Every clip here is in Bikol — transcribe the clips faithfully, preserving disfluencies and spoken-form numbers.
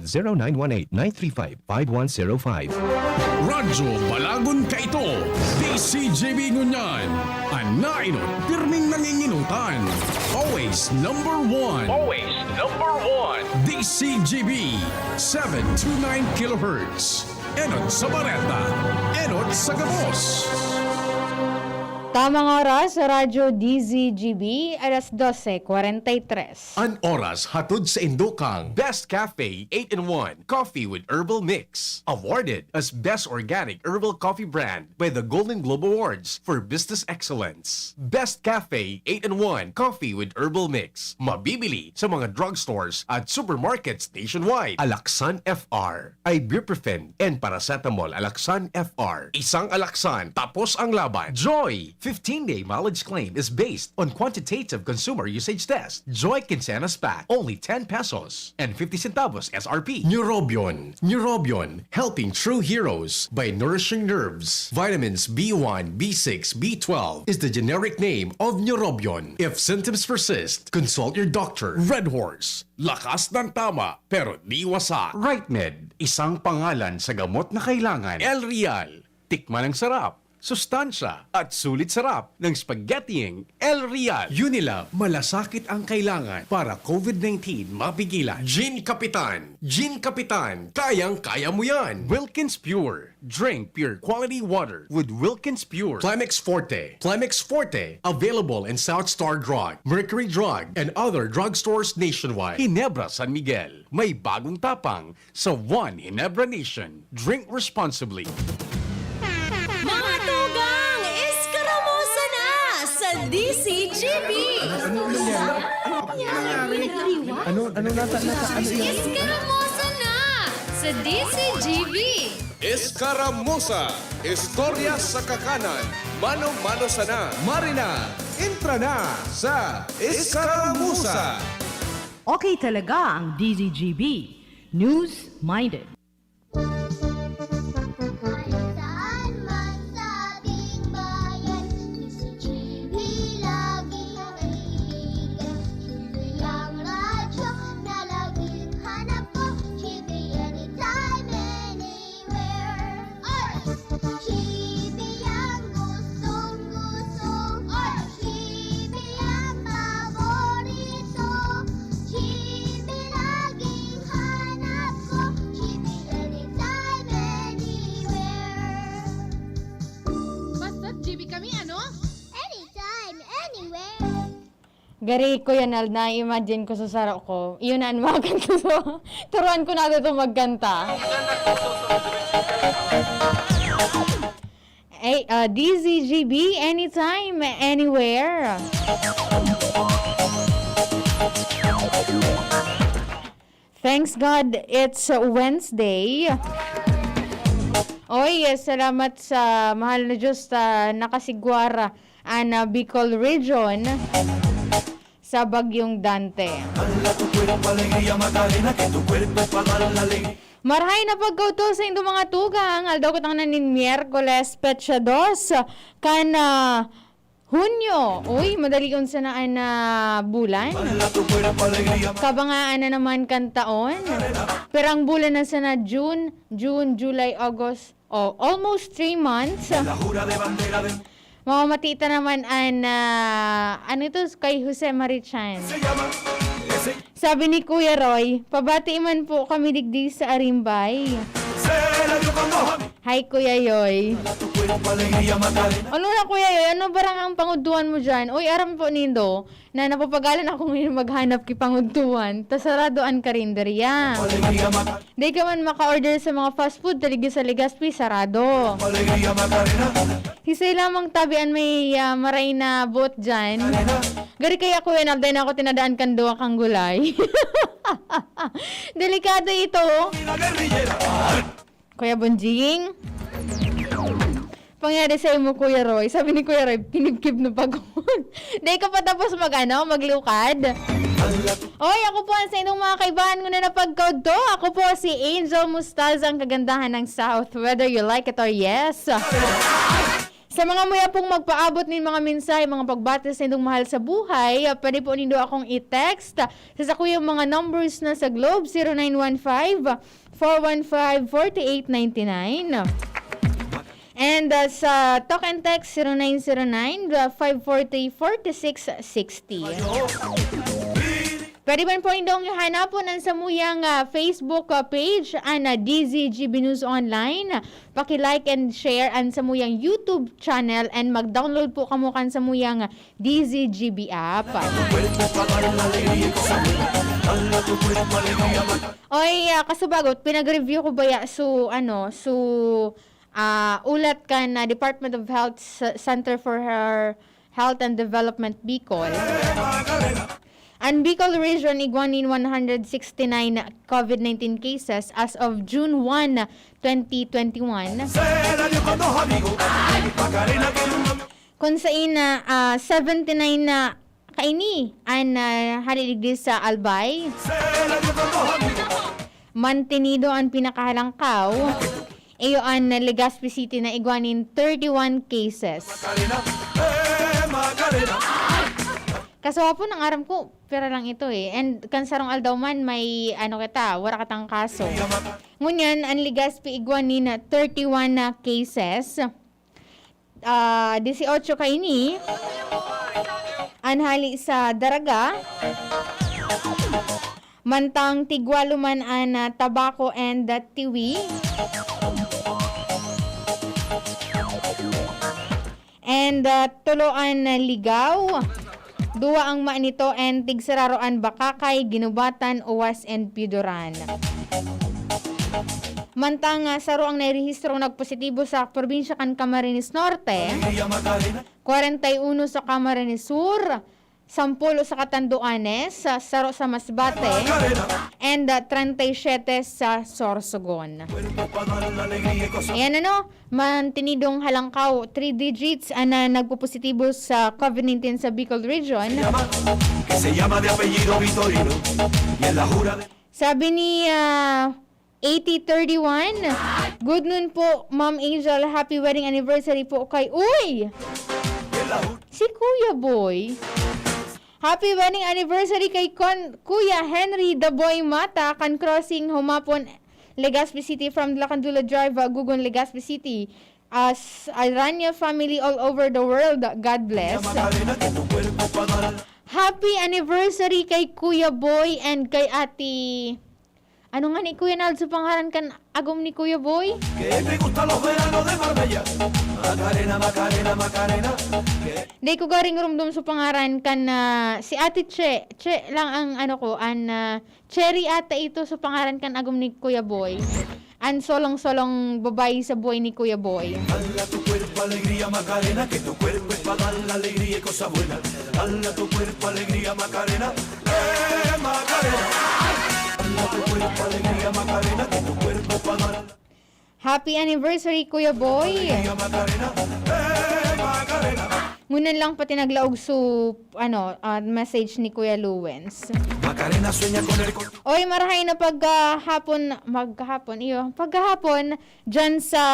zero nine one eight, nine three five, five one zero five. Radyo Balagon kaito, D C G B ngunyan. An nainot, pirming nanginginutan. Always number one. Always number one. D C G B, seven two nine kilohertz. Enot sa bareta, enot sa gabos. Tamang oras sa Radyo D Z G B, alas dose kwarenta y tres. An oras hatod saindo kan Best Cafe eight-in-one Coffee with Herbal Mix, awarded as Best Organic Herbal Coffee Brand by the Golden Globe Awards for Business Excellence. Best Cafe eight-in-one Coffee with Herbal Mix, mabibili sa mga drugstores at supermarkets nationwide. Alaxan F R, ibuprofen and paracetamol. Alaxan F R, isang Alaxan, tapos ang laban. Joy, fifteen-day mileage claim is based on quantitative consumer usage test. Joy Quincenas Pack, only ten pesos and fifty centavos S R P. Neurobion, Neurobion, helping true heroes by nourishing nerves. Vitamins B one, B six, B twelve is the generic name of Neurobion. If symptoms persist, consult your doctor. Red Horse, lakas ng tama, pero di wasak. Right Med, isang pangalan sa gamot na kailangan. El Real, tikman ang sarap, sustansya, at sulit sarap ng spaghettiing El Real. Unilab, malasakit ang kailangan para COVID nineteen mapigilan. Gin Kapitan, Gin Kapitan, kayang-kaya mo yan. Wilkins Pure, drink pure quality water with Wilkins Pure. Plemex Forte, Plemex Forte, available in South Star Drug, Mercury Drug, and other drugstores nationwide. Ginebra San Miguel, may bagong tapang sa One Ginebra Nation. Drink responsibly. Mga tugang, eskaramosa na sa D C G B! Ano, ano nata, nata, ano yan? Eskaramosa na sa D C G B! Eskaramosa, istorya sa kakanan, mano-mano sana. Marina, entra na sa Eskaramosa. Okay talaga ang D Z G B. News-minded. Saan man sa ating bayan, D Z G B laging naiiga. Siya ang radyo na laging hanap ko, G B anytime, anywhere. Oy! G B ang gustong-gusto. Oy! G B ang paborito. G B laging hanap ko. G B anytime, anywhere. Basta G B kami, ano? Anytime, anywhere. Gari, Kuya Nald, na-imagine ko sa saro ko. Iyon na an mga kanta. So, turuan ko na ito magkanta. Ay, ah, D Z G B, anytime, anywhere. Thanks God, it's Wednesday. Oy, salamat sa mahal na Diyos sa nakasigwara an, ah, Bicol Region sa Bagyong Dante. Dala tu cuerpo alegría, Macarena, que tu cuerpo es pa' dar la alegría. Marahay na pagkaudto saindo mga tugang. Aldaw ko tanganan nin Miyerkules, petsa dos kan, ah, Hunyo. Uy, madalion sana an, ah, bulan. Dala tu cuerpo alegría, Kabangaan na naman kan taon. Pero ang bulan na sana June, June, July, August. Oh, almost three months. La jura de bandera de Mamamati ta naman an, ah, ano ito, kay Jose Marichan. Se llama ese Sabi ni Kuya Roy, "Pabati man po kami digdi sa Arimbay." Se la dio cuando Hi, Kuya Yoy. Dala tu cuerpo alegría, Macarena. Ano na, Kuya Yoy? Ano barang ang pangudtuhan mo dyan? Uy, aram po nindo na napapagalan ako ngayon maghanap ki pangudtuhan. Ta sarado an karinderya. Alegría, Macarena. Di ka man maka-order sa mga fast food, ta digdi sa Legazpi, sarado. Alegría, Macarena. Hisay lamang tabi an may, ah, maray na buot dyan. Gari kaya, Kuya Nald, dai na ako tinadaan kan duwa kang gulay. Delikado ito. Kuya Bonjing? Pangyari sa imo, Kuya Roy. Sabi ni Kuya Roy, kinibkib na pag-, Dai ka pa tapos mag-ano, maglukad? Oy, ako po ang sa inyong mga kaibahan nguna na pagkaudto. Ako po si Angel Mustaza, ang kagandahan ng South. Whether you like it or yes. Sa mga muya pong magpaabot nin mga mensahe, mga pagbati sa indong mahal sa buhay, ah, pwede po nindo akong i-text sa sakuyang mga numbers na sa Globe, zero nine one five, four one five, forty eight ninety nine. And, ah, sa talk and text, zero nine zero nine, five forty, forty six sixty. Pwede man po nindong hanapon ang samuyang, ah, Facebook, ah, page, an, ah, D Z G B News Online. Paki-like and share an samuyang YouTube channel and mag-download po kamo kan samuyang D Z G B app. Oy, ah, kasubagot, pinag-review ko baya su, ano, su, ah, ulat kan, ah, Department of Health C-, Center for Her-, Health and Development Bicol. An Bicol Region igwa nin one hundred sixty-nine COVID nineteen cases as of June one, twenty twenty-one, kun sain na, ah, seventy-nine na kaini an, ah, hale digdi sa Albay. Mantenido an pinakahalangkaw. Iyo an Legazpi City na igwa nin thirty-one cases. Kaso hapon, ang aram ko, pira lang ito eh. And kan sarong aldaw man, may ano kita, wara katang kaso. Ngunyan, an Legazpi igwa nin thirty-one na cases. Ah, dieciocho kaini an hale sa Daraga. Mantang tigwalo man an, ah, Tabaco and, ah, Tiwi. And, ah, tulo an, ah, Ligao. Duwa ang Manito and tigsararo an Bacacay, Guinobatan, Oas and Pioduran. Mantang, ah, saro ang nairehistrong nagpositibo sa probinsya kan Camarines Norte, kwarenta y uno sa Camarines Sur, sampulo sa Catanduanes, sa saro sa Masbate, and, ah, treinta y siete sa Sorsogon. Ayan ano, mantenidong halangkaw, three digits an, ah, nagpopositibo sa COVID nineteen sa Bicol Region. Sabi ni, ah, eighty thirty-one, "Good noon po, Ma'am Angel. Happy wedding anniversary po kay," uy! Si Kuya Boy. "Happy wedding anniversary kay Kon-, Kuya Henry the Boy Mata, kan Crossing Humapon, Legazpi City, from Lacandula Drive, Agugon, Legazpi City. As Aranya family all over the world, God bless." Happy anniversary kay Kuya Boy and kay Ate, ano nga ni Kuya Naldo pangaran kan agom ni Kuya Boy? Di ko garing rumdom sa pangaran kan, ah, si Ate Che. Che lang ang ano ko, an, ah, Cherry ata ito sa pangaran kan agom ni Kuya Boy. An solong-solong babae sa buhay ni Kuya Boy. Dala tu cuerpo alegría, Macarena, que tu cuerpo es pa' dar la alegría y cosa buena. Dala tu cuerpo alegría, Macarena, eh, Macarena. Dala tu cuerpo alegría, Macarena, que tu cuerpo es pa' dar. Happy anniversary, Kuya Boy! Alegría, Macarena, eh, Macarena. Ngunyan lang pati naglaog su, ano, ah, message ni Kuya Luwens. Macarena sueña con el cor- Oy, marahay na paghahapon, maghapon, iyo, paghahapon, dyan sa,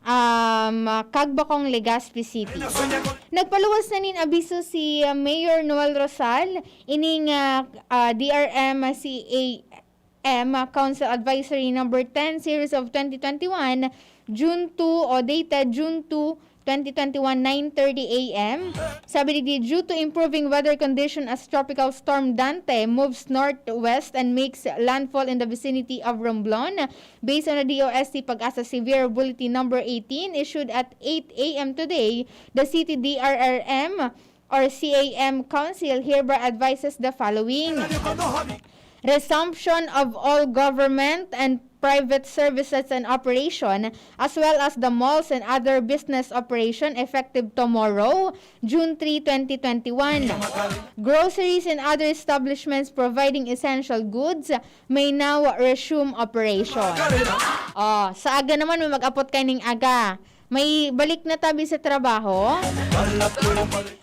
um, Cagbacong, Legazpi City. Nagpaluwas na nin abiso si, uh, Mayor Noel Rosal, ining, uh, uh, D R M C A M, uh, Council Advisory Number ten, Series of twenty twenty-one, June two, o dated June two, twenty twenty-one, nine thirty A M. Sabi digdi, "Due to improving weather condition as Tropical Storm Dante moves northwest and makes landfall in the vicinity of Romblon, based on the D O S T PAGASA Severe Bulletin Number eighteen issued at eight A M today, the City D R R M or C A M Council hereby advises the following. Resumption of all government and private services and operation, as well as the malls and other business operation, effective tomorrow, June three, twenty twenty-one. Groceries and other establishments providing essential goods may now resume operation." Oh, sa aga naman, may mag-apot kaining aga. May balik na tabi sa trabaho.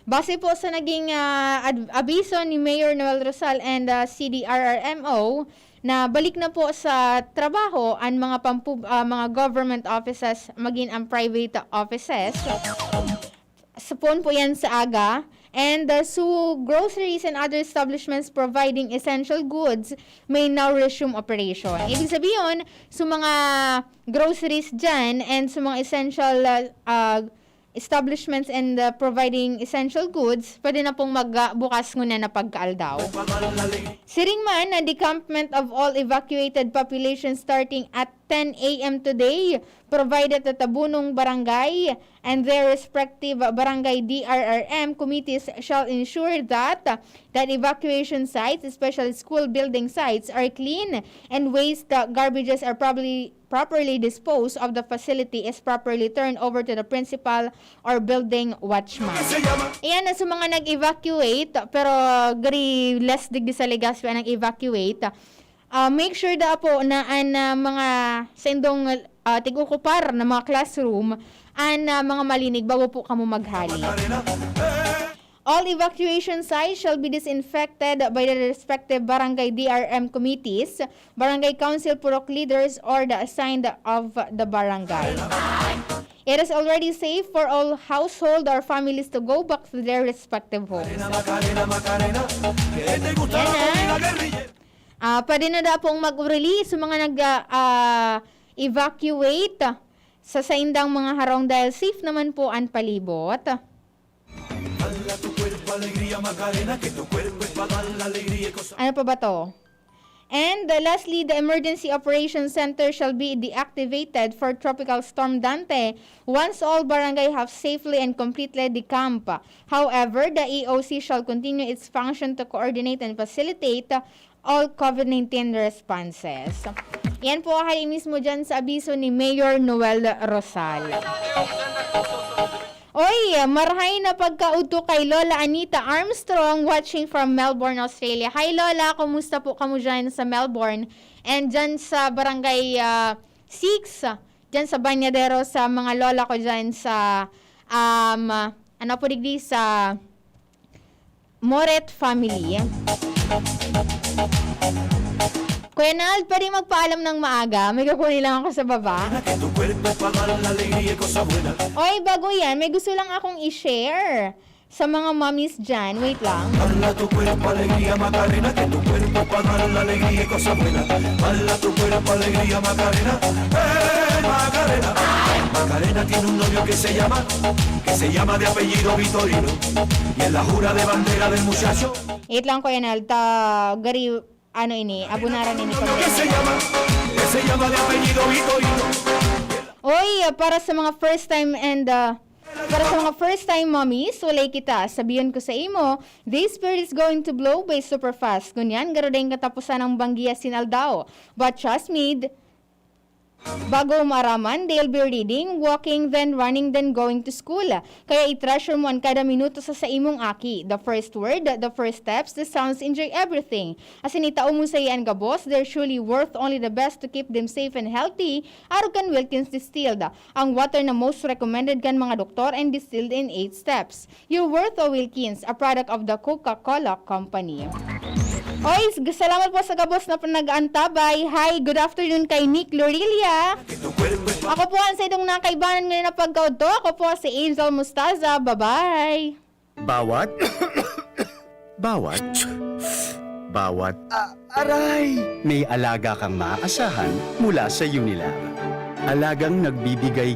Base po sa naging, ah, ad-, abiso ni Mayor Noel Rosal and, ah, C D R R M O, na balik na po sa trabaho ang mga pampub-, ah, mga government offices, maging ang private offices. Supon po yan sa aga. And, uh, so, groceries and other establishments providing essential goods may now resume operation. Ibig sabihin, so mga groceries dyan and so mga essential, uh, uh, establishments and, uh, providing essential goods, pwede na pong magbukas ngunyan na pagkaaldaw. Siring man na decampment of all evacuated population starting at ten a m today, provided that the bunong barangay and their respective barangay D R R M committees shall ensure that, uh, that evacuation sites, especially school building sites, are clean and waste, uh, garbages are probably properly disposed of, the facility is properly turned over to the principal or building watchman. Ayan, na sa mga nag-evacuate, pero gari less digdi sa Legazpi ang nag-evacuate, ah, make sure da po na an, ah, mga saindong, ah, tig-okupar na mga classroom, an, ah, mga malinig bago po kamo maghali. All evacuation sites shall be disinfected by the respective barangay D R M committees, barangay council purok leaders, or the assigned of the barangay. It is already safe for all household or families to go back to their respective homes. Yan na. Ah, pwede na da pong mag-release sa mga nag, ah, evacuate sa saindang mga harong dahil safe naman po ang palibot. Ano pa ba to? And, uh, lastly, the Emergency Operations Center shall be deactivated for Tropical Storm Dante once all barangay have safely and completely decamp. However, the E O C shall continue its function to coordinate and facilitate all COVID nineteen responses. Yan po, hali mismo dyan sa abiso ni Mayor Noel Rosal. Oy, marahay na pagkaudto kay Lola Anita Armstrong, watching from Melbourne, Australia. Hi, Lola. Kumusta po kamo dyan sa Melbourne? And dyan sa Barangay, ah, six, dyan sa Banyadero, sa mga lola ko dyan sa, um, ano po digdi, sa Moret family. Kuya Nald, pwede magpaalam ng maaga? May kukunin lang ako sa baba. Oy, bago yan, may gusto lang akong i-share sa mga mommies dyan. Wait lang. Baila tu cuerpo alegría, Macarena, que tu cuerpo pa dar la alegría y cosa buena. Baila tu cuerpo alegría, Macarena, eh, Macarena. Macarena tiene un novio que se llama, que se llama de apellido Vitorino. Y en la jura de bandera del muchacho. Wait lang, Kuya Nald, ta, gari, ano ini, abunaran ini. Que se llama, que se llama de apellido Vitorino. Oy, para sa mga first time and, uh, para sa mga first time mommies, walay kita. Sabihon ko sa imo, this spirit is going to blow by super fast. Ngunyan, garo daing katapusan ang banggi asin aldaw. But trust me, bago maaraman, they'll be reading, walking, then running, then going to school. Kaya i-treasure mo an kada minuto sa saimong aki. The first word, the first steps, the sounds, enjoy everything. Asin itao mo saiya an gabos, they're surely worth only the best to keep them safe and healthy. Arog kan Wilkins Distilled, ang water na most recommended kan mga doktor and distilled in eight steps. Your Worth o Wilkins, a product of the Coca-Cola Company. Oy, s-, salamat po sa gabos na nag-antabay. Hi, good afternoon kay Nick Lorilia. Ako po ang saidong nakaibanan ngayon na pagkaudto. Ako po si Angel Mustaza. Bye-bye. Bawat, bawat, bawat, ah, aray! May alaga kang maaasahan mula sa Unilag. Alagang nagbibigay